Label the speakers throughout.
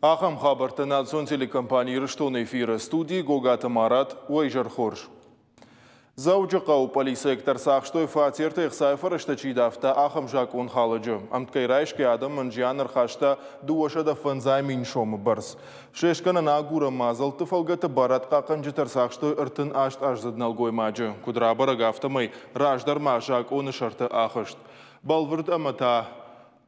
Speaker 1: Ахӕм хабӕрттӕ национ телекомпани Ирыстоны эфиры студийы Гогаты Марат, уӕ изӕр хорз. Дзӕуджыхъӕуы полицейӕгтӕ ӕрцахстой фатертӕй ӕхцайы фӕрӕзтӕ чи давта, ахӕм закъонхалӕджы. Ӕмткӕй райсгӕ адӕмӕн зиан ӕрхаста 205 мин сомы бӕрц. Слестгӕнӕн агурӕн мадзӕлтты фӕлгӕты барадхъахъхъӕнджытӕ ӕрцахстой 38 аздзыд нӕлгоймаджы. Куыд рабӕрӕг, афтӕмӕй раздӕр ма закъоны сӕрты ахызт. Бӕлвырд ӕмӕ та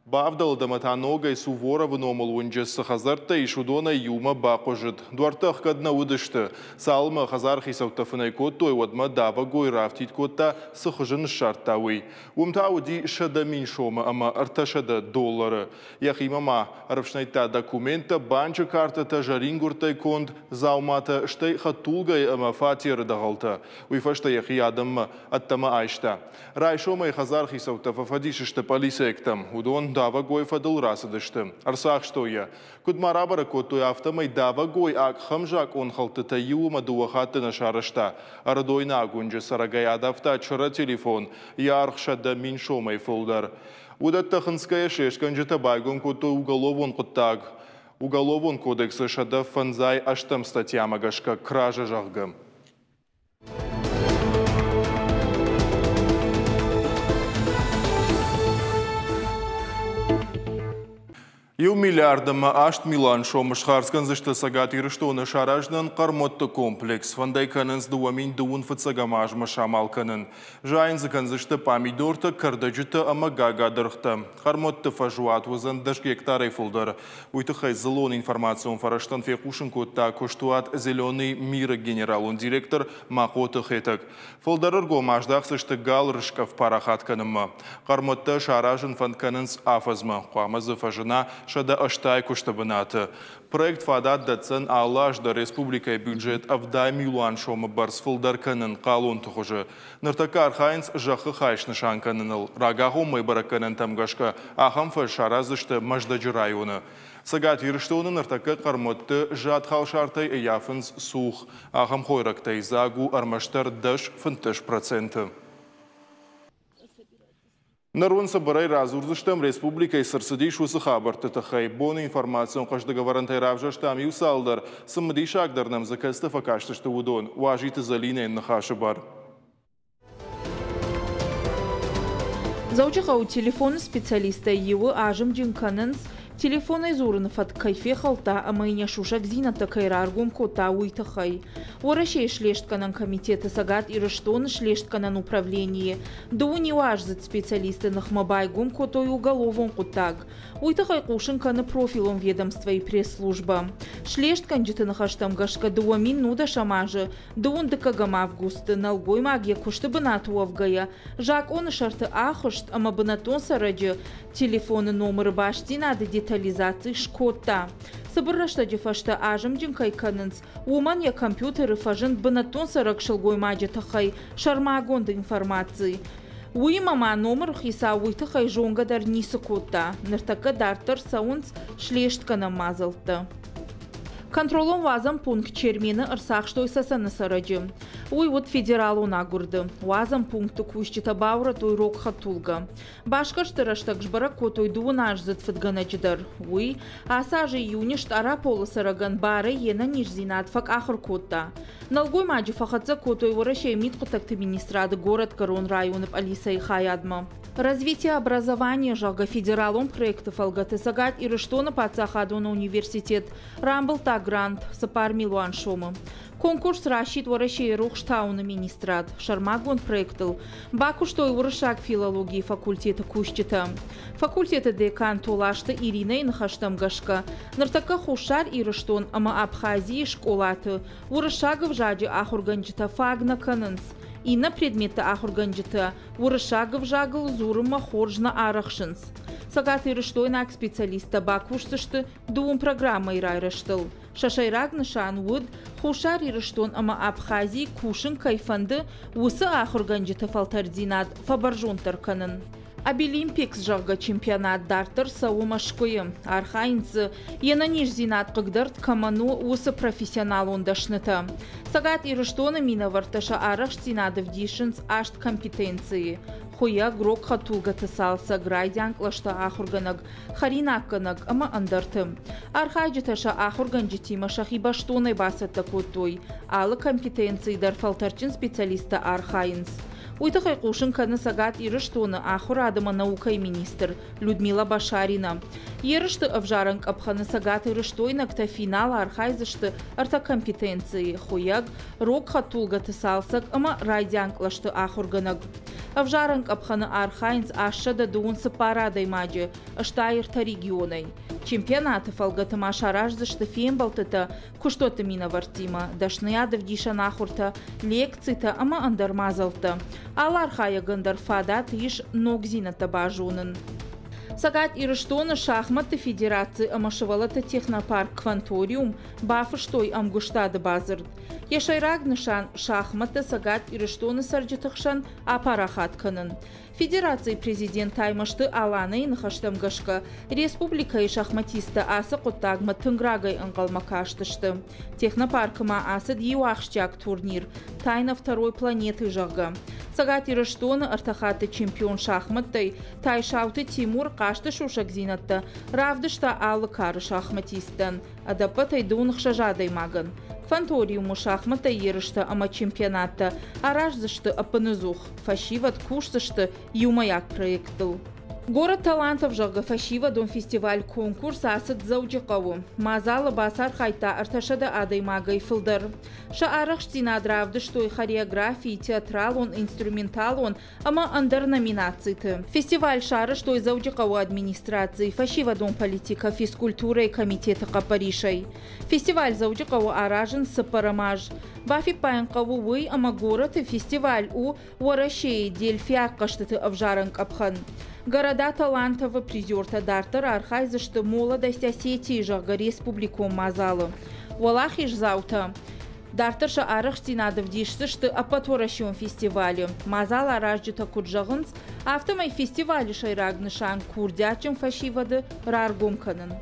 Speaker 1: Бавдӕлд ӕмӕ та ногӕй Суворовы номыл уынджы цы хӕдзӕрттӕ ис, уыдонӕй иумӕ бахъуызыд. Дуӕрттӕ ӕхгӕд нӕ уыдысты. Цалынмӕ хӕдзары хицӕуттӕ фынӕй кодтой, уӕдмӕ давӕгой рафтид кодта, цы хуызы ныссардта, уый. Уым та уыди 100 000 сомы ӕмӕ 300 доллӕры. Йӕхимӕ ма ӕрыфснайдта документтӕ, банчы картӕтӕ, зӕрингуырдтӕй конд дзауматӕ, стӕй хӕдтулгӕйы ӕмӕ фатеры дӕгъӕлтӕ. Уый фӕстӕ йӕхи адӕммӕ ӕддӕмӕ айста. Райсомӕй хӕдзар хицӕуттӕ фӕфӕдис сты полицейӕгтӕм. Уыдон давӕгой фӕдыл рацыдысты. Ӕрцахстой йӕ. Куыд ма рабӕрӕг кодтой, афтӕмӕй давӕгой ахӕм закъонхӕлдтытӕ иу ӕмӕ дыууӕ хатты нӕ сарӕзта. Ӕрыдойнаг уынджы цӕрӕгӕй адавта чырӕ телефон, йӕ аргъ 100 000 сомӕй фылдӕр. Уыдӕттӕ хынцгӕйӕ слестгӕнджытӕ байгом кодтой уголовон хъуыддаг. Уголовон кодексы 158 статьямӕ гӕсгӕ кража, зӕгъгӕ. Иу миллиард ӕмӕ 8 милуан сомы схардз кӕндзысты Цӕгат Ирыстоны саразынӕн хъӕрмуӕтты комплекс. Фӕнд ӕй кӕнынц 2021 азмӕ самал кӕнын. Зайын дзы кӕндзысты пъамидортӕ, кӕрдӕджытӕ ӕмӕ гагадыргътӕ. Хъӕрмуӕтты фӕзуат уыдзӕн 10 гектарӕй фылдӕр. Уый тыххӕй дзыллон информацион фӕрӕзтӕн фехъусын кодта куыстуат «Зеленый мир»-ы генералон директор Махъоты Хетӕг. Фылдӕр ӕргом аздахдзысты галрыскъӕф парахат кӕнынмӕ. Хъӕрмуӕттӕ саразын фӕнд кӕнынц афӕдзмӕ. Хъуамӕ дзы фӕзына 180 куысты бынаты. Проект фадат дӕтдзӕн алы аз дӕр республикӕйы бюджет 70 милуан сомы бӕрц фылдӕр кӕнын хъалонты хуызы. Ныртӕккӕ архайынц зӕххы хай снысан кӕныныл. Рагагъоммӕ бӕрӕггӕнӕнтӕм гӕсгӕ ахӕм фӕз сараздзысты Мӕздӕджы районы. Цӕгат Ирыстоны ныртӕккӕ хъӕрмуӕтты зад халсартӕй ӕййафынц цух. Ахӕм хойрӕгтӕй дзаг у ӕрмӕстдӕр 10-15%. Ныр уын цыбырӕй радзурдзыстӕм, республикӕйы цы рцыдис, уыцы хабӕртты тыххӕй. Боны информацион хъӕздыг ӕвӕрӕнтӕй равзӕрстам иу цалдӕр, цымыдисагдӕр нӕм дзы кӕцытӕ фӕкастысты, уыдон. Уазиты Зӕлинӕйы ныхасы бар.
Speaker 2: Дзӕуджыхъӕуы телефоны специалисттӕй иуы азымджын кӕнынц, телефонӕй дзурыны фӕтк кӕй фехӕлдта ӕмӕ йын йӕ сусӕгдзинӕдтӕ кӕй раргом кодта, уый тыххӕй. Уӕрӕсейы слестгӕнӕн комитеты Цӕгат Ирыстоны слестгӕнӕн управленийы 21-аздзыд специалисты ныхмӕ байгом кодтой уголовон хъуыддаг. Уый тыххӕй хъусын кӕны профилон ведомствойы пресс-службӕ. Слестгӕнджыты ныхӕстӕм гӕсгӕ 2010 азы 22 августы нӕлгоймаг йӕ куысты бынаты уӕвгӕйӕ закъоны сӕрты ахызт ӕмӕ бынӕттон цӕрӕджы телефоны номыры бастдзинады детализаци скодта. Цыбыр рӕстӕджы фӕстӕ азымджын кӕй кӕнынц, уымӕн йӕ компьютеры фӕзынд бынӕттон цӕрӕг сылгоймаджы тыххӕй сӕрмагонд информаци. Уыимӕ ма номыры хицау уый тыххӕй зонгӕ дӕр ницы кодта. Ныртӕккӕ дарддӕр цӕуынц слестгӕнӕн мадзӕлттӕ. Контролон уадзӕн пункт Чермены ӕрцахстой Цӕцӕны цӕрӕджы. Уый уыд федералон агуырды. Уадзӕн пункты кусджытӕ баурӕдтой рог хӕдтулгӕ. Басгӕрсты рӕстӕг сбӕрӕг кодтой дыууыназдзыд фыдгӕнӕджы дӕр. Уый ацы азы июны Стъараполы цӕрӕгӕн барӕй йе нӕниздзинад фӕкъахыр кодта. Нӕлгоймаджы фӕхӕццӕ кодтой Уӕрӕсейы мидхъуыддӕгты министрады горӕтгӕрон районы пъӕлицӕйы хайадмӕ. Развитие образования, зӕгъгӕ, федералон проекты фӕлгӕты Цӕгат Ирыстоны паддзахадон университет рамбылдта грант 4 милуан сомы. Конкурс расидт Уӕрӕсейы рухстауыны министрад. Сӕрмагонд проектыл бакуыстой уырыссаг филологийы факультеты кусджытӕ. Факультеты декан Толасты Иринӕйы ныхӕстӕм гӕсгӕ, ныртӕккӕ Хуссар Ирыстон ӕмӕ Абхазийы скъолаты уырыссаг ӕвзаджы ахуыргӕнджытӕ фаг нӕ кӕнынц. Иннӕ предметты ахуыргӕнджытӕ уырыссаг ӕвзагыл дзурынмӕ хорз нӕ арӕхсынц. Цӕгатирыстойнаг специалисттӕ бакусдзысты дыууын программӕйы райрӕзтыл. Сӕ сӕйраг нысан уыд, Хуссар Ирыстон ӕмӕ Абхазийы кусын кӕй фӕнды, уыцы ахуыргӕнджыты фӕлтӕрддзинад фӕбӕрзонддӕр кӕнын. Абилимпикс, зӕгъгӕ, чемпионат дарддӕр цӕуы Мӕскуыйы. Архайынц дзы, йе нӕниздзинад хъыгдӕрд кӕмӕн у, уыцы профессионалон дӕснытӕ. Цӕгат Ирыстоны минӕвӕрттӕ сӕ арӕхстдзинад ӕвдисынц аст компетенцийы. хуыйӕг, рог хӕдтулгӕты цалцӕг, райдиан кълӕсты ахуыргӕнӕг, хӕринаггӕнӕг ӕмӕ ӕндӕрты. Архайджытӕ сӕ ахуыргӕнджытимӕ сӕхи бӕстонӕй бацӕттӕ кодтой. Алы компетенцийы дӕр фӕлтӕрдджын специалисттӕ архайынц. Уый тыххӕй хъусын кӕны Цӕгат Ирыстоны ахуырад ӕмӕ наукӕйы министр Людмила Башарина. Ерысты ӕвзарӕн къӕпхӕны цӕгатирыстойнӕгтӕ финалы архайдзысты ӕртӕ компетенцийы – хуыйӕг, рог хӕдтулгӕты цалцӕг ӕмӕ райдиан кълӕсты ахуыргӕнӕг. Ӕвзарӕн къӕпхӕны архайынц 824 адӕймаджы, 83 регионӕй. Чемпионаты фӕлгӕты ма сараздзысты фембӕлдтытӕ куыстуӕтты минӕвӕрттимӕ, дӕсныйадӕвдисӕн ахуыртӕ, лекцитӕ ӕмӕ ӕндӕр мадзӕлттӕ. Алы архайӕгӕн дӕр фадат ис ногдзинӕдтӕ базонын. Цӕгат Ирыстоны шахматты федераци ӕмӕ сывӕллӕтты технопарк «Кванториум» бафыстой ӕмгуыстады бадзырд. Йӕ сӕйраг нысан – шахмӕттӕ Цӕгат Ирыстоны цӕрджыты хсӕн апарахат кӕнын. Федерацийы президент Таймӕзты Аланӕйы ныхӕстӕм гӕсгӕ, республикӕйы шахматисттӕ ацы хъуыддагмӕ тынг рагӕй ӕнхъӕлмӕ кастысты. Технопаркы ма ацыд иу ахсджиаг турнир «Тайна второй планеты», зӕгъгӕ. Цӕгат Ирыстоны ӕртӕ хатты чемпион шахмӕттӕй Тайсауты Тимур хъазты сусӕгдзинӕдтӕ равдыста алы кары шахматисттӕн, ӕдӕппӕтӕй 16 адӕймагӕн. Кванториумы шахмӕттӕй ерыстӕ ӕмӕ чемпионаттӕ араздзысты ӕппынӕдзух, фӕсивӕд кусдзысты иумӕйаг проекттыл. Город талантов, зӕгъгӕ, фӕсивӕдон фестиваль-конкурс ацыд Дзӕуджыхъӕуы. Мадзалы бацархайдта 300 адӕймагӕй фылдӕр. Сӕ арӕхстдзинад равдыстой хореографийы, театралон, инструменталон ӕмӕ ӕндӕр номинациты. Фестиваль сарӕзтой Дзӕуджыхъӕуы администрацийы фӕсивӕдон политикӕ, физкультурӕйы комитеты хъӕппӕрисӕй. Фестиваль Дзӕуджыхъӕуы аразынц цыппӕрӕм аз. Бафиппайын хъӕуы уый, ӕмӕ горӕты фестиваль у Уӕрӕсейы дельфиаг хъӕзтыты ӕвзарӕн къӕпхӕн. Города Талантовы призертӕ дарддӕр архайдзысты Молодость Осетии, зӕгъгӕ, республикон мадзалы. Уӕлахиздзаутӕ дарддӕр сӕ арӕхстдзинад ӕвдисдзысты ӕппӕтуӕрӕсеон фестивалы. Мадзал аразджытӕ куыд зӕгъынц, афтӕмӕй фестивалы сӕйраг нысан курдиатджын фӕсивӕды раргом кӕнын.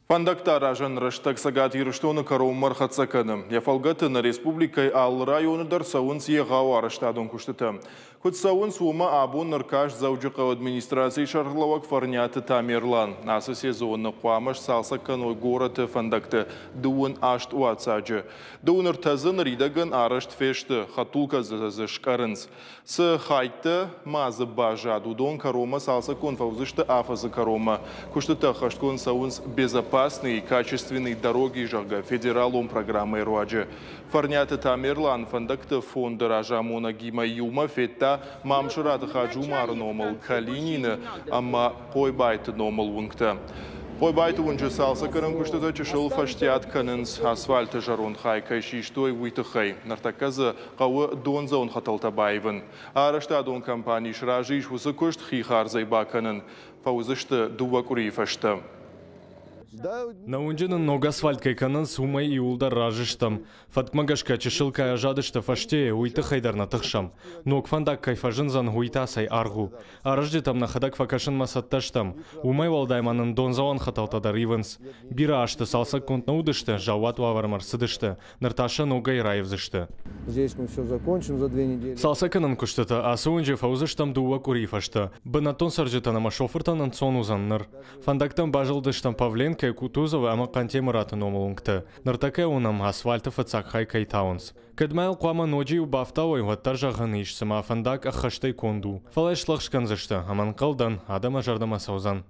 Speaker 1: Фӕндӕгтӕ аразӕн рӕстӕг Цӕгат Ирыстоны кӕронмӕ ӕрхӕццӕ кӕны. Йӕ фӕлгӕты нӕ республикӕйы алы районы дӕр цӕуынц егъау арӕзтадон куыстытӕ. Куыд цӕуынц, уымӕ абон ӕркаст Дзӕуджыхъӕуы администрацийы сӕргълӕууӕг Фӕрниаты Тамерлан. Ацы сезоны хъуамӕ сцалцӕг кӕной горӕты фӕндӕгты 28 уаццаджы. 33 дзы ныридӕгӕн арӕзт фесты, хӕдтулгӕ дзы скъӕрынц. Цы хӕйттӕ ма дзы баззад, уыдон кӕронмӕ цалцӕггонд фӕуыдзысты афӕдзы кӕронмӕ. Куыстытӕ ӕххӕстгонд цӕуынц «Безопасные и качественные дороги», зӕгъгӕ, федералон программӕйы руаджы. Фӕрниаты Тамерлан фӕндӕгты фонды разамонӕгимӕ иумӕ федта Мамсыраты Хаджумары номыл Калинины ӕмӕ Хъойбайты номыл уынгтӕ. Хъойбайты уынджы цалцӕггӕнӕн куыстытӕ чысыл фӕстиат кӕнынц, асфальты зӕронд хай кӕй систой, уый тыххӕй. Ныртӕккӕ дзы хъӕуы дондзӕуӕн хӕтӕлтӕ баивын. Арӕзтадон компани сразы ис уыцы куыст хи хардзӕй бакӕнын. Фӕуыдзысты 2 къуырийы фӕстӕ.
Speaker 3: Нӕ уынджы нын ног асфальт кӕй кӕнынц, уымӕй иууылдӕр разы стӕм. Фӕткмӕ гӕсгӕ чысыл кӕй азадысты фӕстейы, уый тыххӕй дӕр нӕ тыхсӕм. Ног фӕндаг кӕй фӕзындзӕн, уый та цӕй аргъ у. Аразджытӕм нӕхӕдӕг фӕкӕсынмӕ цӕттӕ стӕм. Уымӕй уӕлдай ма нын дондзӕуӕн хӕтӕлтӕ дӕр ивынц. Бирӕ азты цалцӕггонд нӕ уыдысты, заууат уавӕрмӕ ӕрцыдысты. Ныр та сӕ ногӕй раивдзысты.
Speaker 4: Здесь мы все закончим за 2 недели.
Speaker 3: Цалцӕггӕнӕн куыстытӕ ацы уынджы фӕуыдзыстӕм 2 къуырийы фӕстӕ. Бынӕттон цӕрджытӕн ӕмӕ шофыртӕн ӕнцон уыдзӕн ныр. Фӕндӕгтӕм базылдыстӕм Павленкойы, Кутузовы ӕмӕ Хъантемыраты номыл уынгты. Ныртӕккӕ уынӕм, асфальты фыццаг хай кӕй тауынц. Кӕд ма йыл хъуамӕ ноджы иу бафтауой, уӕддӕр зӕгъӕн ис, цыма фӕндаг ӕххӕстӕй конд у. Фӕлӕ слӕгъз кӕндзысты, ӕмӕ ӕнхъӕл дӕн, адӕмы зӕрдӕмӕ цӕудзӕн.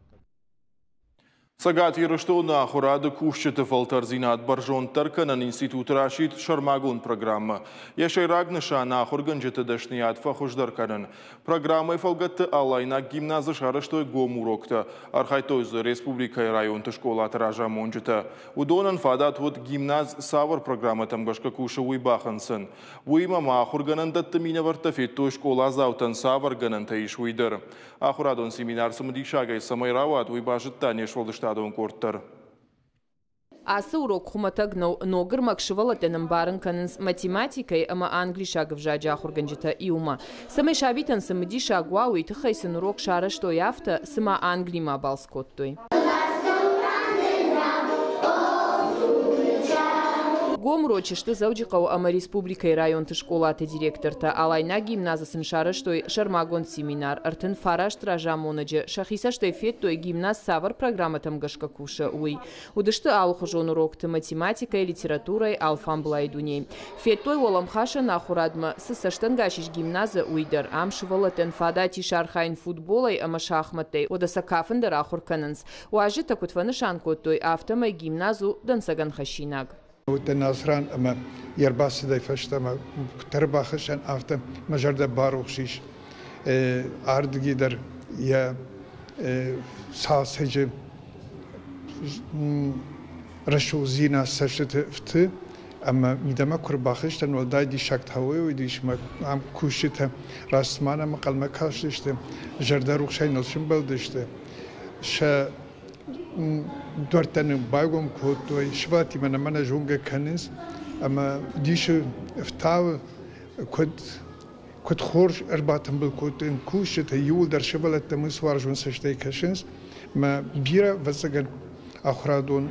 Speaker 1: Цӕгат Ирыстоны ахуырады кусджыты фӕлтӕрдзинад бӕрзонддӕр кӕнӕн институт расидт сӕрмагонд программӕ. Йӕ сӕйраг нысан ахуыргӕнджыты дӕсныйад фӕхуыздӕр кӕнын. Программӕйы фӕлгӕтты Алайнаг гимназы сарӕзтой гом уроктӕ. Архайдтой дзы республикӕйы районты скъолаты разамонджытӕ. Уыдонӕн фадат уыд гимназ цавӕр программӕтӕм гӕсгӕ кусы, уый бахынцын. Уыимӕ ма ахуыргӕнӕндӕтты минӕвӕрттӕ федтой скъоладзаутӕн цавӕр гӕнӕнтӕ ис, уый дӕр. Ахуырадон семинар цымыдисагӕй цӕмӕй рауад, уый базыдта не сфӕлдыстадон къорд дӕр.
Speaker 5: Ацы урок хуымӕтӕг нӕу. Ног ӕрмӕг сывӕллӕттӕн ӕмбарын кӕнынц математикӕйы ӕмӕ англисаг ӕвзаджы ахуыргӕнджытӕ иумӕ. Цӕмӕй сабитӕн цымыдисаг уа, уый тыххӕй сын урок сарӕзтой афтӕ, цыма Англимӕ балц кодтой. Гом урочы сты Дзӕуджыхъӕуы ӕмӕ республикӕйы районты скъолаты директортӕ. Алайнаг гимназы сын сарӕзтой сӕрмагонд семинар. 39 разамонӕджы сӕхи цӕстӕй федтой, гимназ цавӕр программӕтӕм гӕсгӕ кусы, уый. Уыдысты алыхуызон урокты математикӕйы, литературӕйы, алфамблайы дунейы. Федтой уӕлӕмхасӕн ахуырадмӕ, цы цӕстӕнгас ис гимназы, уый дӕр. Ам сывӕллӕттӕн фадат ис архайын футболӕй ӕмӕ шахмӕттӕй, уӕдӕ сӕ кафын дӕр ахуыр кӕнынц. Уазджытӕ куыд фӕнысан кодтой, афтӕмӕй гимназ у дӕнцӕгӕн хӕссинаг.
Speaker 6: Уыдтӕн Насран ӕмӕ йе рбацыдӕй фӕстӕмӕ куыддӕр бахызтӕн, афтӕ мӕ зӕрдӕ барухс ис. Ардыги дӕр йӕ цалцӕджы рӕсугъддзинад цӕстыты фты ӕмӕ мидӕмӕ куы рбахызтӕн, уӕлдай диссаг та уый уыдис, мӕ ам кусджытӕ раст цыма нӕм ӕнхъӕлмӕ кастысты, зӕрдӕрухсӕй ныл сымбӕлдысты. Сӕ дуӕрттӕ нын байгом кодтой, сывӕллӕттимӕ нӕ мӕнӕ зонгӕ кӕнынц ӕмӕ дисы ӕфтауы, куыд куыд хорз ӕрбатымбыл кодтой кусджытӕ, иууылдӕр сывӕллӕттӕм уыцы уарзон цӕстӕй кӕсынц. Мӕ бирӕ, ӕвӕццӕгӕн, ахуырадон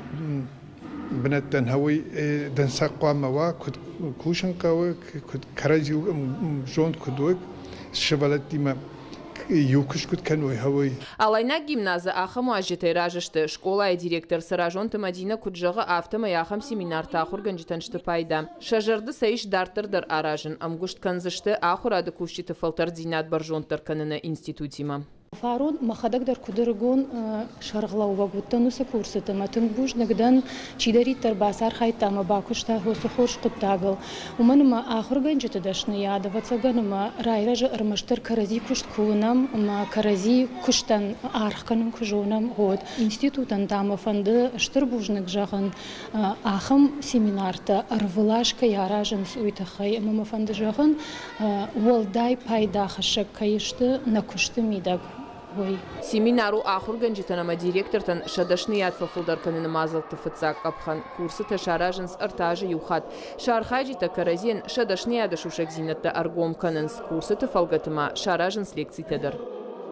Speaker 6: бынӕттӕн уый дӕнцӕг хъуамӕ уа, куыд кусын хъӕуы, куыд кӕрӕдзи зонд куыд уой, сывӕллӕттимӕ иу куыст куыд кӕной, уый.
Speaker 5: Алайнаг гимназы ахӕм уазджытӕй разы сты. Скъолайы директор Цӕразонты Мадинӕ куыд зӕгъы, афтӕмӕй ахӕм семинартӕ ахуыргӕнджытӕн сты пайда. Сӕ зӕрды сӕ ис дарддӕр дӕр аразын, ӕмгуыст кӕндзысты ахуырады кусджыты фӕлтӕрддзинад бӕрзонддӕр кӕныны институтимӕ.
Speaker 7: Фарон мӕхӕдӕг дӕр куыд ӕрыгон сӕргълӕууӕг уыдтӕн уыцы курсыты ӕмӕ тынг бузныг дӕн, чидӕриддӕр бацархайдта ӕмӕ бакуыста уыцы хорз хъуыддагыл. Уымӕн ӕмӕ ахуыргӕнджыты дӕсныйад, ӕвӕццӕгӕн, ӕмӕ райрӕзы ӕрмӕстдӕр кӕрӕдзи куыст куы уынӕм ӕмӕ кӕрӕдзи куыстӕн аргъ кӕнын куы зонӕм, уӕд. Институтӕн та мӕ фӕнды стыр бузныг зӕгъын, ахӕм семинартӕ ӕрвылаз кӕй аразынц, уый тыххӕй. Ӕмӕ мӕ фӕнды зӕгъын, уӕлдай пайдахӕссӕг кӕй сты нӕ куысты мидӕг, уый.
Speaker 5: Семинар у ахуыргӕнджытӕн ӕмӕ директортӕн сӕ дӕсныйад фӕфылдӕр кӕныны мадзӕлтты фыццаг къӕпхӕн. Курсытӕ саразынц ӕртӕ азы иу хатт. Сӕ архайджытӕ кӕрӕдзийӕн сӕ дӕсныйады сусӕгдзинӕдтӕ ӕргом кӕнынц. Курсыты фӕлгӕты ма саразынц лекцитӕ дӕр.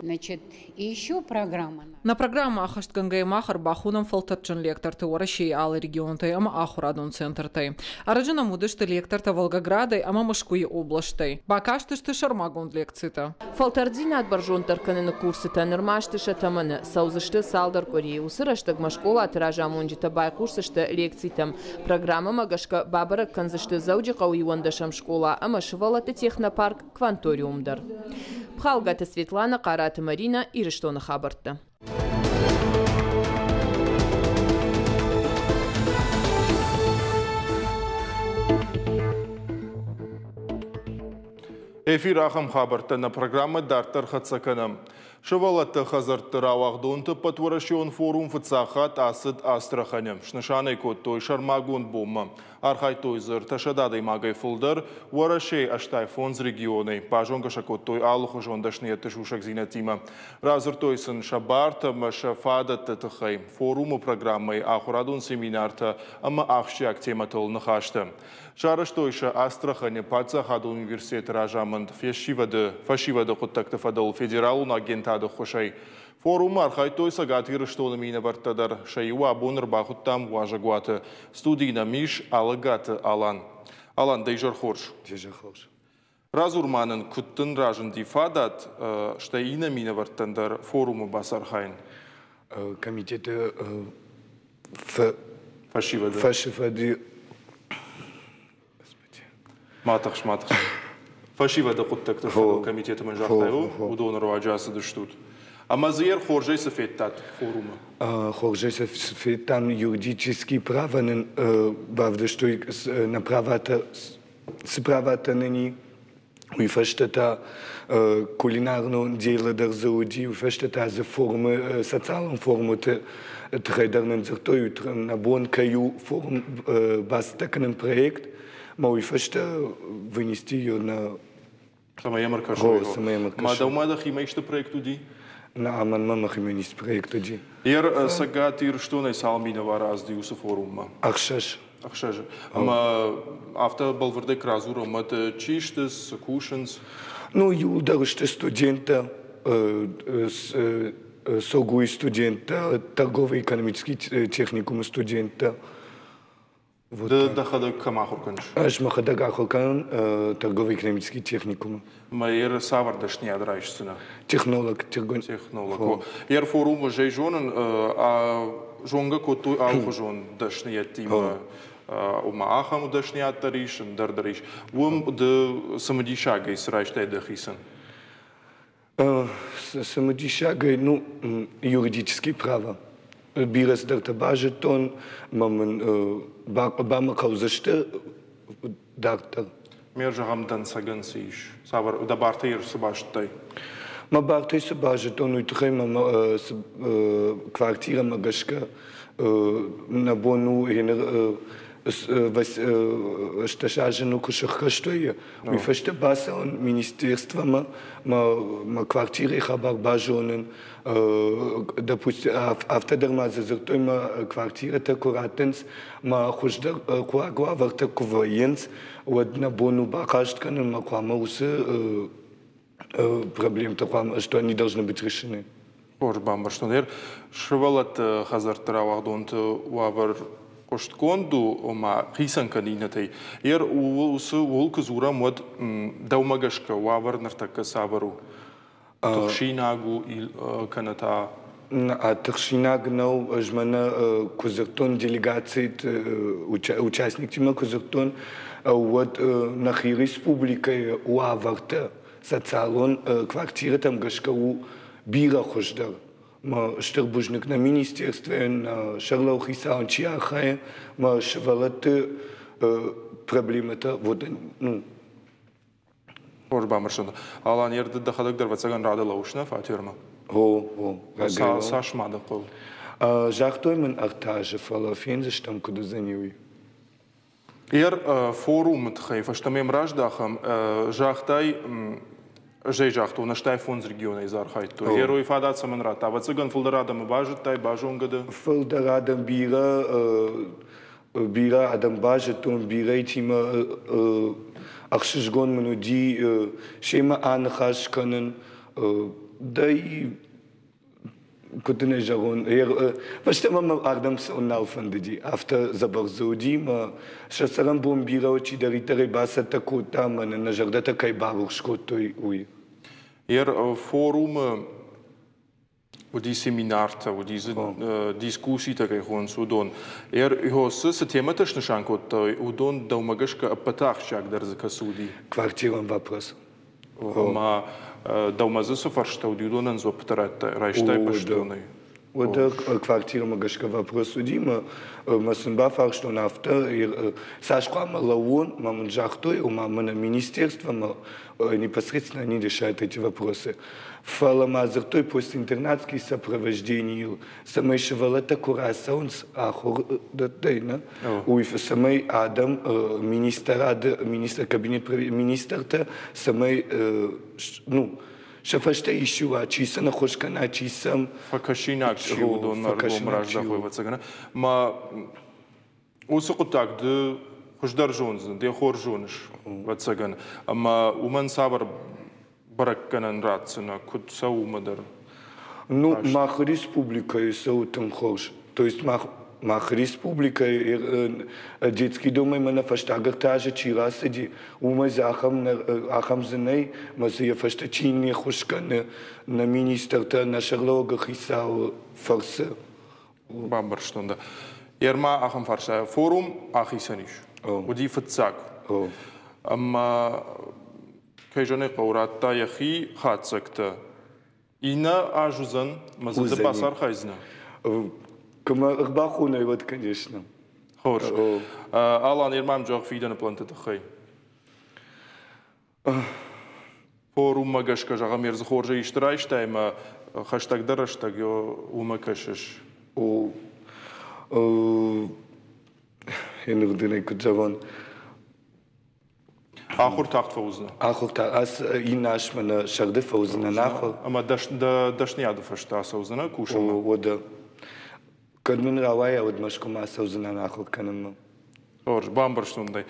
Speaker 8: Значит, и еще программа.
Speaker 9: Нӕ программӕ ӕххӕстгӕнгӕйӕ мах ӕрбахонӕм фӕлтӕрдджын лекторты Уӕрӕсейы алы регионтӕй ӕмӕ ахуырадон центртӕй. Ӕрӕджы нӕм уыдысты лектортӕ Волгоградӕй ӕмӕ Мӕскуыйы областӕй. Бакастысты сӕрмагонд лекцитӕ.
Speaker 5: Фӕлтӕрддзинад бӕрзонддӕр кӕныны курсытӕ нырма сты сӕ тӕмӕны. Цӕудзысты цалдӕр къуырийы. Уыцы рӕстӕгмӕ скъолаты разамонджытӕ байхъусдзысты лекцитӕм. Программӕмӕ гӕсгӕ бабӕрӕг кӕндзысты Дзӕуджыхъӕуы иуӕндӕсӕм скъола ӕмӕ сывӕллӕтты технопарк Кванториум дӕр. Пхалгаты Светлана, Хъараты Маринӕ, Ирыстоны хабӕрттӕ.
Speaker 1: Эфир ахӕм хабӕрттӕ нӕ программӕ дарддӕр хӕццӕ кӕнӕм. Сывӕллӕтты хӕдзӕртты рауагъдонты ӕппӕтуӕрӕсеон форум фыццаг хатт ацыд Астраханы. Снысан ӕй кодтой сӕрмагонд бонмӕ. Архайдтой дзы 300 адӕймагӕй фылдӕр Уӕрӕсейы 85 регионӕй. Базонгӕ сӕ кодтой алыхуызон дӕсныйӕдты сусӕгдзинӕдтимӕ. Радзырдтой сын сӕ бартӕ ӕмӕ сӕ фадӕтты тыххӕй, форумы программӕйы ахуырадон семинартӕ ӕмӕ ахсджиаг темӕтыл ныхӕстӕ. Сарӕзтой сӕ Астраханы паддзахадон университеты разамынд фӕсивӕды фӕсивӕды хъуыддӕгты фӕдыл федералон агентады ӕххуысӕй. Форумы архайдтой Цӕгат Ирыстоны минӕвӕрттӕ дӕр. Сӕ иу абон ӕрбахуыдтам уазӕгуаты. Студийы нӕм ис Алӕгаты Алан. Алан, дӕ изӕр хорз.
Speaker 10: Изӕр хорз.
Speaker 1: Радзур ма нын, куыд дын разынди фадат, стӕй иннӕ минӕвӕрттӕн дӕр форумы бацархайын?
Speaker 10: Комитеты
Speaker 1: фӕсивӕды
Speaker 10: фӕсивӕды
Speaker 1: Ма тыхс, ма тыхс. Фӕсивӕды хъуыддӕгты фӕдыл комитеты мын загътай, уыдоны руаджы ацыдыстут. Ӕмӕ дзы йӕ хорзӕй цы федтат форумы?
Speaker 10: Хорзӕй цы федтам, юридический право нын бавдыстой нӕ праватӕ, цы праватӕ нын и, уый фӕстӕ та кулинарон дело дӕр дзы уыди, уый фӕстӕ та дзы форумы, социалон форумыты тыххӕй дӕр нын дзырдтой, нӕ бон кӕй у форум бацӕттӕ кӕнын проект, ӕмӕ уый фӕстӕ вынести ее на
Speaker 1: Цӕмӕй йӕм ӕркӕсой. Цӕмӕй йӕм ӕркӕсой. Ма дӕумӕ дӕхимӕ исты проект уыди?
Speaker 10: Нӕ, мӕнмӕ мӕхимӕ ницы проект уыди.
Speaker 1: Ер Цӕгат Ирыстонӕй цал минӕвары ацыди уыцы форуммӕ?
Speaker 10: Ӕхсӕз.
Speaker 1: Ӕхсӕзы. Ӕмӕ афтӕ бӕлвырдӕй куы радзурӕм, уӕд чи сты, цы кусынц?
Speaker 10: Ну, иуылдӕр сты студенттӕ, СОГУ-йы студенттӕ, торгово-экономический техникумы студенттӕ.
Speaker 1: Ды дӕхӕдӕг кӕм ахуыр кӕныс?
Speaker 10: Ӕз мӕхӕдӕг ахуыр кӕнын торгово-экономический техникумы.
Speaker 1: Мӕ цавӕр дӕсныйад райсдзынӕ?
Speaker 10: Технолог.
Speaker 1: Технолог. Ер форумы зӕй зонын, зонгӕ кодтой алыхуызон дӕсныйӕдтимӕ. Ома ахӕм дӕсныйад дӕр ис, ӕндӕр дӕр ис. Уым ды цымыдисагӕй цы райстай дӕхицӕн?
Speaker 10: Цымыдисагӕй, ну, юридический право. Бирӕ цыдӕртӕ базыдтон, ӕмӕ мын бамӕ хъӕудзысты дарддӕр.
Speaker 1: Ме зӕгъӕм, дӕнцӕгӕн цы ис? Цавӕр дӕ бартӕ цы базыдтай?
Speaker 10: Мӕ бартӕй цы базыдтон, уый тыххӕй мӕ квартирӕмӕ гӕсгӕ нӕ бон у 18 азы ну куы сыххӕст вӕййы, уый фӕстӕ бацӕуын министерствомӕ, мӕ квартирӕйы хабар базонын. Допустим, афтӕ дӕр ма дзы дзырдтой, мӕ квартирӕтӕ куы раттынц, мӕ хуыздӕр хъуаг уавӕртӕ куы вӕййынц, уӕд нӕ бон у бахъаст кӕнын, мӕ хъуамӕ уыцы проблемтӕ хъуамӕ, что они должны быть решены.
Speaker 1: Хорз бамбӕрстон. Ер сывӕллӕтты хӕдзӕртты рауагъдонты уавӕр хъуыстгонд у, ома хицӕн кӕны иннӕтӕй. Ер уыцы ууыл куы дзурӕм, уӕд дӕумӕ гӕсгӕ уавӕр ныртӕккӕ цавӕр у? Тыхсинаг у кӕнӕ та
Speaker 10: Тыхсинаг нӕу, ӕз мӕнӕ куы дзырдтон делегациты участниктимӕ куы дзырдтон, уӕд нӕхи республикӕйы уавӕртӕ социалон квартирӕтӕм гӕсгӕ у бирӕ хуыздӕр. Мӕ стыр бузныг нӕ министерствойӕн, нӕ сӕргълӕууӕг хицауӕн чи архайы, мӕ сывӕллӕтты проблемӕтӕ вот, ну,
Speaker 1: Хорз бамбӕрстон. Алан, ер ды дӕхӕдӕг дӕр ӕвӕццӕгӕн рады лӕууыс нӕ фатермӕ?
Speaker 10: О, о.
Speaker 1: Цас ма дӕ хъӕуы?
Speaker 10: Загътой мын 3 азы, фӕлӕ фендзыстӕм, куыд уыдзӕни, уый.
Speaker 1: Ер форумы тыххӕй фӕстӕмӕ йӕм раздӕхӕм. Загътай, ӕз ӕй загътон, 85 регионӕй дзы архайдтой. Ер уый фадат цӕмӕн радта? Ӕвӕццӕгӕн, фылдӕр адӕмы базыдтай, базонгӕ дӕ?
Speaker 10: Фылдӕр адӕм бирӕ бирӕ адӕм базыдтон, бирӕтимӕ ӕхсызгон мын уыди семӕ аныхас кӕнын. Дӕй куыд дын ӕй зӕгъон, фӕстӕмӕ мӕ ардӕм цӕуын нал фӕндыди. Афтӕ дзӕбӕх дзы уыди мӕ сӕ цӕрӕнбон бирӕ чидӕриддӕр ӕй бацӕттӕ кодта ӕмӕ нын нӕ зӕрдӕтӕ кӕй барухс кодтой, уый.
Speaker 1: Ер форумы уыди семинартӕ, уыди дзы дискусситӕ кӕй хонынц, уыдон. Эр цы темӕтӕ снысан кодтой, уыдон дӕумӕ гӕсгӕ ӕппӕты ахсджиагдӕр дзы кӕцы уыди?
Speaker 10: Квартирон вопрос.
Speaker 1: Ома дӕумӕ дзы цы фӕрстӕ уыди, уыдонӕн дзуӕппытӕ райстай бӕстонӕй?
Speaker 10: Уӕдӕ квартирӕмӕ гӕсгӕ вопрос уыди, мӕ сын бафарстон афтӕ, цас хъуамӕ лӕууон, мӕ мын загътой, ома мӕнӕ министерствомӕ непосредственно они решают эти вопросы. Фӕлӕ ма дзырдтой постинтернатский сопровожденийыл, цӕмӕй сывӕллӕттӕ куы рацӕуынц ахуырдӕттӕй, нӕ, уый цӕмӕй адӕм министрады, министр кабинет министртӕ, цӕмӕй ну, сӕ фӕстӕ исчи уа, чи сӕ ныххуыс кӕна, чи сӕм
Speaker 1: фӕкӕсинаг чи уыдонмӕ ӕргом раздахой, ӕвӕццӕгӕн. Ма уыцы хъуыддаг ды хуыздӕр зондзынӕ, де хорз зоныс, ӕвӕццӕгӕн. Ӕмӕ уымӕн цавӕр бӕрӕггӕнӕн ратдзынӕ, куыд цӕуы уымӕ дӕр?
Speaker 10: Ну, мах республикӕйы цӕуы тынг хорз. То есть мах республикӕйы детский домӕй мӕнӕ фӕстаг 3 азы чи рацыди, уымӕй дзы ахӕм дзы нӕй, мӕ дзы йӕ фӕстӕ чи не ххуыс кӕны нӕ министртӕ, нӕ сӕргълӕууӕгы хицауы фӕрцы.
Speaker 1: Бамбӕрстон дӕ. Ерма ахӕм фарста. Форум ахицӕн ис. Уыди фыццаг. Ӕмӕ кӕй зӕгъын ӕй хъӕуы, радта йӕхи хатдзӕгтӕ. Иннӕ аз уыдзӕн, мӕ дзы ды бацархайдзынӕ?
Speaker 10: Куы мӕ ӕрбахонай, уӕд, конечно.
Speaker 1: Хорз. Алан, Ермам зӕгъ фидӕны планты тыххӕй. Форуммӕ гӕсгӕ, зӕгъӕм, ӕрдзы хорзӕй исты райстай ӕмӕ хӕстӕгдӕр рӕстӕг уымӕ кӕсыс?
Speaker 10: О, енырдынӕй куыд зӕгъон.
Speaker 1: Ахуыр тагъд фӕуыдзынӕ?
Speaker 10: Ахуыр та иннӕ аз мӕнӕ сӕрды фӕуыдзынӕн ахуыр.
Speaker 1: Ӕмӕ дӕ дӕсныйады фӕстӕ ацӕудзынӕ кусынмӕ?
Speaker 10: Уӕдӕ. Кӕд мын рауайа, уӕд Мӕскуымӕ ацӕудзынӕн ахуыр кӕнынмӕ.
Speaker 1: Хорз, бамбӕрстон дӕ.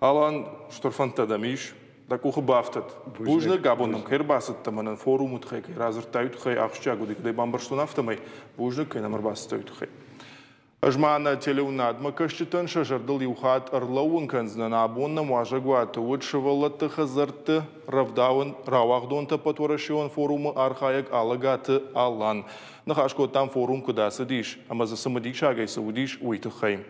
Speaker 1: Алан, стыр фӕндтӕ дӕм ис, дӕ къухы бафтыд. Бузныг, абон нӕм кӕй ӕрбацыдтӕ, мӕнӕн форумы тыххӕй кӕй радзырдтай, уый тыххӕй ахсджиаг уыди, куыд ӕй бамбӕрстон, афтӕмӕй. Бузныг, кӕй нӕм ӕрбацыдтӕ, уый тыххӕй. Ӕз ма нӕ телеуынадмӕ кӕсджытӕн сӕ зӕрдыл иу хатт ӕрлӕууын кӕндзынӕн, абон нӕм уазӕгуаты уыд сывӕллӕтты хӕдзӕртты рӕвдауӕн рауагъдонты ӕппӕтуӕрӕсеон форумы архайӕг Алӕгаты Алан. Ныхас кодтам форум куыд ацыдис ӕмӕ дзы цымыдисагӕй цы уыдис, уый тыххӕй.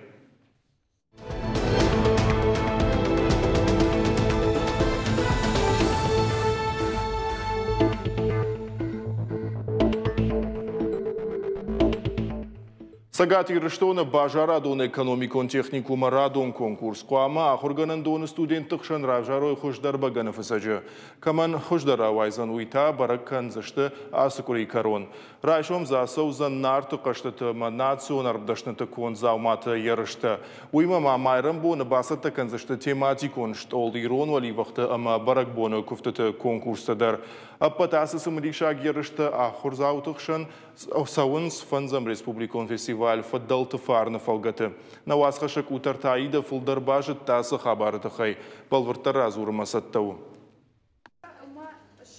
Speaker 1: Цӕгат Ирыстоны базарадон-экономикон техникумы радон конкурс хъуамӕ ахуыргӕнӕндоны студентты хсӕн равзарой хуыздӕр бӕгӕныфыцӕджы. Кӕмӕн хуыздӕр рауайдзӕн, уый та бӕрӕг кӕндзысты ацы къуырийы кӕрон. Райсом дзы ацӕудзӕн Нарты хъӕзтыты ӕмӕ национ ӕрмдӕсныты конд дзауматы ерыстӕ. Уыимӕ ма майрӕмбоны бацӕттӕ кӕндзысты тематикон стъол ирон уӕливӕхты ӕмӕ бӕрӕгбоны куывтыты конкурстӕ дӕр. Ӕппӕт ацы цымыдисаг ерыстӕ ахуырдзауты хсӕн цӕуынц фӕндзӕм республикон фестиваль Фыдӕлты фарны фӕлгӕты. Нӕ уацхӕссӕг Къутӕрты Аидӕ фылдӕр базыдта ацы хабары тыххӕй. Бӕлвырддӕр радзурынмӕ цӕттӕ у.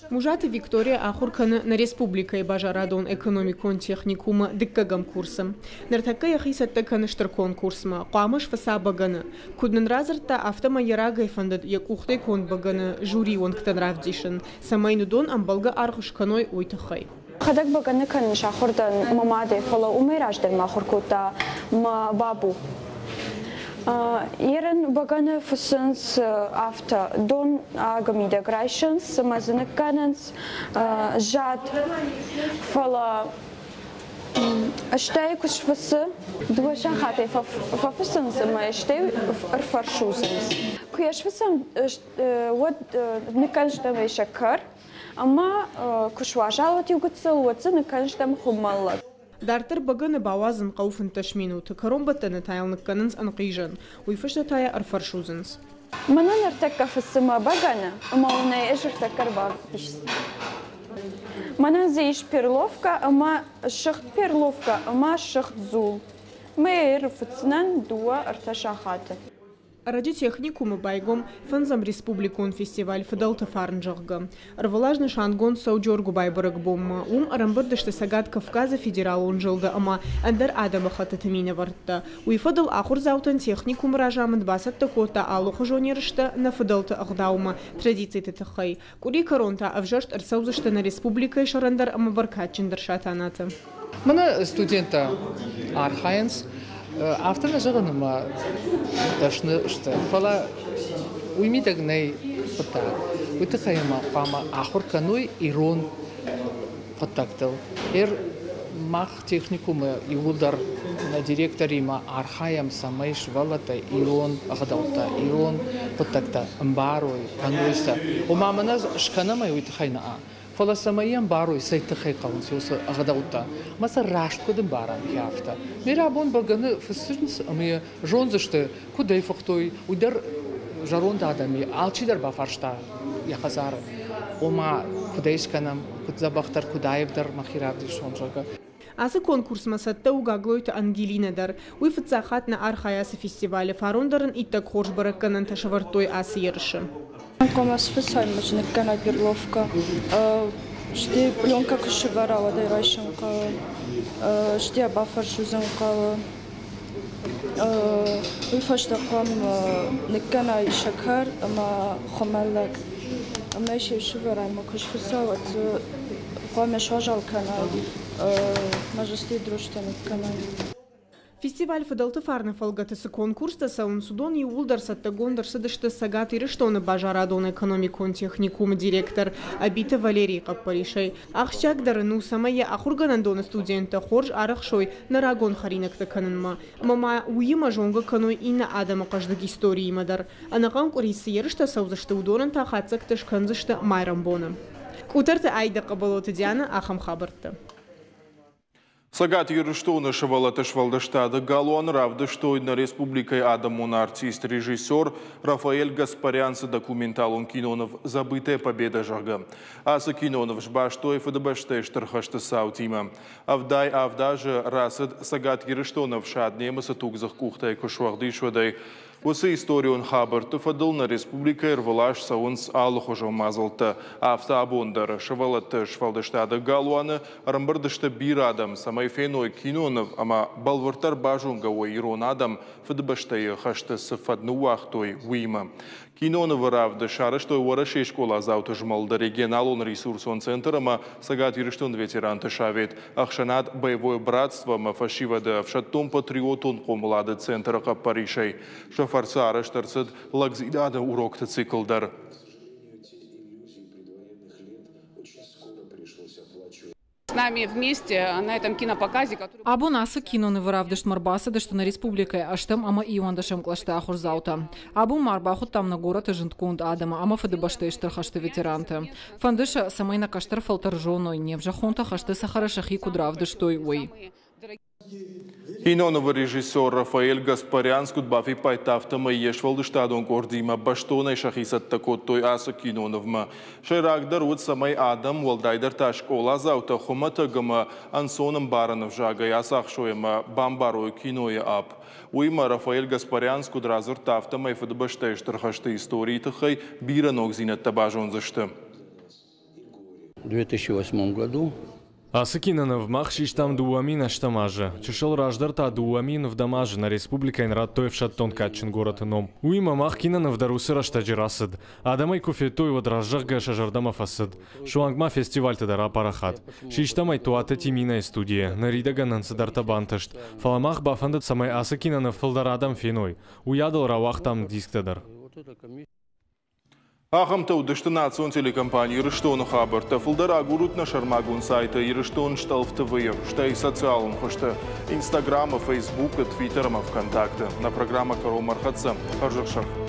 Speaker 11: Музаты Виктория ахуыр кӕны нӕ республикӕйы базарадон-экономикон техникумы дыккӕгӕм курсы. Ныртӕккӕ йӕхи цӕттӕ кӕны стыр конкурсмӕ, хъуамӕ сфыца бӕгӕны. Куыд нын радзырдта, афтӕмӕй йӕ рагӕй фӕндыд йӕ къухтӕй конд бӕгӕны жюрийы уӕнгтӕн равдисын, цӕмӕй уыдон ӕмбӕлгӕ аргъ скӕной, уый тыххӕй.
Speaker 12: Хӕдӕг бӕгӕны кӕнын сахуыр дӕн мӕ мадӕй, фӕлӕ уымӕй раздӕр мӕ ахуыр кодта мӕ бабу. Ерын бӕгӕны фыцынц афтӕ, дон агы мидӕг райсынц ӕмӕ дзы ныккӕнынц зад, фӕлӕ стӕй куы сфыцы, дыууӕ сахатӕй фӕфыцынц ӕмӕ стӕй ӕрфӕрсудзынц. Куы йӕ сфыцӕм, уӕд ныккӕндзыстӕм ӕй сӕкӕр, ӕмӕ куы суазал уӕд иу гыццыл, уӕд дзы ныккӕндзыстӕм хуымӕллӕг.
Speaker 11: Дарддӕр бӕгӕны бауадзын хъӕуы 15 минуты, кӕронбӕттӕны та йыл ныккӕнынц ӕнхъизӕн, уый фӕстӕ та йӕ ӕрфӕрсудзынц.
Speaker 12: Мӕнӕ ныртӕккӕ фыцы мӕ бӕгӕны, ӕмӕ уын ӕй ӕз ӕртӕккӕ ӕрбавдисдзынӕн. Мӕнӕн дзы ис перловкӕ ӕмӕ сыгъд перловкӕ ӕмӕ сыгъд дзул. Мӕ ӕрфыцдзынӕн дыууӕ-ӕртӕ сахаты.
Speaker 11: Ӕрӕджы техникумы байгом фӕндзӕм республикон фестиваль «Фыдӕлты фарн», зӕгъгӕ. Ӕрвылаз нысангонд цӕуы Джоргуыбайы бӕрӕгбонмӕ. Уым ӕрӕмбырд сты Цӕгат Кавказы федералон зылды ӕмӕ ӕндӕр адӕмыхӕттыты минӕвӕрттӕ. Уый фӕдыл ахуырдзаутӕн техникумы разамынд бацӕттӕ кодта алыхуызон ерыстӕ нӕ фыдӕлты ӕгъдаумӕ, традициты тыххӕй. Къуыри кӕрон та ӕвзӕрст ӕрцӕудзысты нӕ республикӕйы сӕрӕндӕр ӕмӕ бӕркадджындӕр сатанаты.
Speaker 13: Мӕнӕ студенттӕ архайынц, афтӕ нӕ зӕгъын, ӕмӕ дӕсны сты, фӕлӕ уый мидӕг нӕй хъуыддаг. Уый тыххӕй ӕмӕ хъуамӕ ахуыр кӕной ирон хъуыддӕгтыл. Мах техникумы иууылдӕр нӕ директоримӕ архайӕм, цӕмӕй сывӕллӕттӕ ирон ӕгъдӕуттӕ, ирон хъуыддӕгтӕ ӕмбарой, кӕной сӕ. Ома мӕнӕ скӕнӕм ӕй, уый тыххӕй нӕ. Фӕлӕ цӕмӕй ӕмбарой, цӕй тыххӕй хъӕуынц уыцы ӕгъдӕуттӕ, ӕмӕ сӕ раст куыд ӕмбарӕм, афтӕ. Ныр абон бӕгӕны фыссынц ӕмӕ йӕ зондзысты, куыд ӕй фыхтой, уый дӕр зӕронд адӕми алчидӕр бафарста йӕ хӕдзары, ома куыд ӕй скӕнӕм, куыд дзӕбӕхдӕр, куыд аивдӕр мӕхи равдисон, зӕгъгӕ.
Speaker 11: Ацы конкурсмӕ цӕттӕ у Гаглойты Ангелинӕ дӕр. Уый фыццаг хатт нӕ архайы ацы фестивалы, фарон дӕр ын иттӕг хорз бӕрӕггӕнӕнтӕ сӕвӕрдтой ацы ерысы.
Speaker 14: Хъуамӕ сфыцай ныккӕна перловкӕ, стӕй пленкӕ куы сӕвӕра, уӕд ӕй райсын хъӕуы, стӕй бафӕрсудзын хъӕуы. Уый фӕстӕ хъуамӕ ныккӕнай сӕкӕр ӕмӕ хуымӕллӕг. Ӕмӕ се сывӕрай ӕмӕ куы сфыца, уӕд дзы хъуамӕ суазал кӕнай, мӕ дрожжытӕ ныккӕнай.
Speaker 11: Фестиваль «Фыдӕлты фарны» фӕлгӕты цы конкурстӕ цӕуынц, уыдон иууылдӕр цӕттӕгонд ӕрцыдысты Цӕгат Ирыстоны базарадон-экономикон техникумы директор Ӕбиты Валерийы хъӕппӕрисӕй. Ахсджиагдӕр ын у, цӕмӕй йӕ ахуыргӕнӕндоны студенттӕ хорз арӕхсой нӕ рагон хӕринӕгтӕ кӕнынмӕ. Ӕмӕ ма уыимӕ зонгӕ кӕной иннӕ адӕмы хъӕздыг историимӕ дӕр. Ӕнӕхъӕн къуыри цы ерыстӕ цӕудзысты, уыдонӕн та хатдзӕгтӕ скӕндзысты майрӕмбоны. Къутӕрты Аидӕ, Хъӕбӕлоты Дианӕ, ахӕм хабӕрттӕ.
Speaker 1: Цӕгат Ирыстоны сывӕллӕтты сфӕлдыстады галуаны равдыстой нӕ республикӕйы адӕмон артист, режиссер Рафаэль Гаспарянцы документалон киноныв «Забытая победа», зӕгъгӕ. Ацы киноныв сбастой Фыдыбӕстӕйы Стыр хӕсты цаутимӕ. 77 азы рацыд Цӕгат Ирыстоны ӕфсад немыцы тугдзых къухтӕй куы суӕгъд ис, уӕдӕй. Уыцы историон хабӕртты фӕдыл нӕ республикӕйы ӕрвылаз цӕуынц алыхуызон мадзӕлттӕ. Афтӕ абон дӕр сывӕллӕтты сфӕлдыстады галуаны ӕрӕмбырд сты бирӕ адӕм, цӕмӕй феной киноныв ӕмӕ бӕлвырддӕр базонгӕ уой ирон адӕм Фыдыбӕстӕйы хӕсты цы фӕд ныууагътой, уыимӕ. Кинонывы равдыст сарӕзтой Уӕрӕсейы скъоладзауты змӕлды регионалон ресурсон центр ӕмӕ Цӕгат Ирыстоны ветеранты совет, ӕхсӕнад «Боевое братство» ӕмӕ фӕсивӕды ӕфсӕддон-патриотон хъомылады центры хъӕппӕрисӕй. Сӕ фӕрцы арӕзт ӕрцыд лӕгдзинады урокты цикл дӕр.
Speaker 9: Абон ацы кинонывы равдыстмӕ ӕрбацыдысты нӕ республикӕйы ӕстӕм ӕмӕ иуӕндӕсӕм кълӕсты ахуырдзаутӕ. Абон ма ӕрбахуыдтам нӕ горӕты зындгонд адӕмы ӕмӕ Фыдыбӕстӕйы Стыр хӕсты ветеранты. Фӕнды сӕ, цӕмӕй нӕ кӕстӕр фӕлтӕр зоной, не мзӕххонтӕ хӕсты цӕхӕры сӕхи куыд равдыстой, уый.
Speaker 1: Кинонывы режиссер Рафаэль Гаспарянц куыд бафиппайдта, афтӕмӕй йе сфӕлдыстадон къордимӕ бӕстонӕй сӕхи цӕттӕ кодтой ацы кинонывмӕ. Сӕйрагдӕр уыд, цӕмӕй адӕм, уӕлдайдӕр та скъоладзаутӕ, хуымӕтӕг ӕмӕ ӕнцон ӕмбарӕн ӕвзагӕй ацахсой ӕмӕ бамбарой кинойы апп. Уыимӕ Рафаэль Гаспарянц куыд радзырдта, афтӕмӕй Фыдыбӕстӕйы Стыр хӕсты историйы тыххӕй бирӕ ногдзинӕдтӕ базондзысты.
Speaker 15: В 2008 году
Speaker 3: Ацы киноныв мах систам 2008 азы. Чысыл раздӕр та 2007 азы нӕ республикӕйӕн радтой ӕфсӕддон кадджын горӕты ном. Уыимӕ мах киноныв дӕр уыцы рӕстӕджы рацыд. Адӕм ӕй куы федтой, уӕд раззӕгъгӕ сӕ зӕрдӕмӕ фӕцыд. Суанг ма фестивальты дӕр апарахат. Систам ӕй Туаты Тиминӕйы студийы. Ныридӕгӕн нын цыдӕртӕ бантыст. Фӕлӕ мах бафӕндыд, цӕмӕй ацы киноныв фылдӕр адӕм феной. Уыйадыл рауагътам дисктӕ дӕр.
Speaker 1: Ахӕмтӕ уыдысты национ телекомпани Ирыстоны хабӕрттӕ. Фылдӕр агурут нӕ сӕрмагонд сайты Ирыстон стъӕлф ТВ-йы, стӕй социалон хуызты Инстаграмы, Фейсбукы, Твиттер ӕмӕ ВКонтакты. Нӕ программӕ кӕронмӕ ӕрхӕццӕ. Хӕрзӕхсӕв!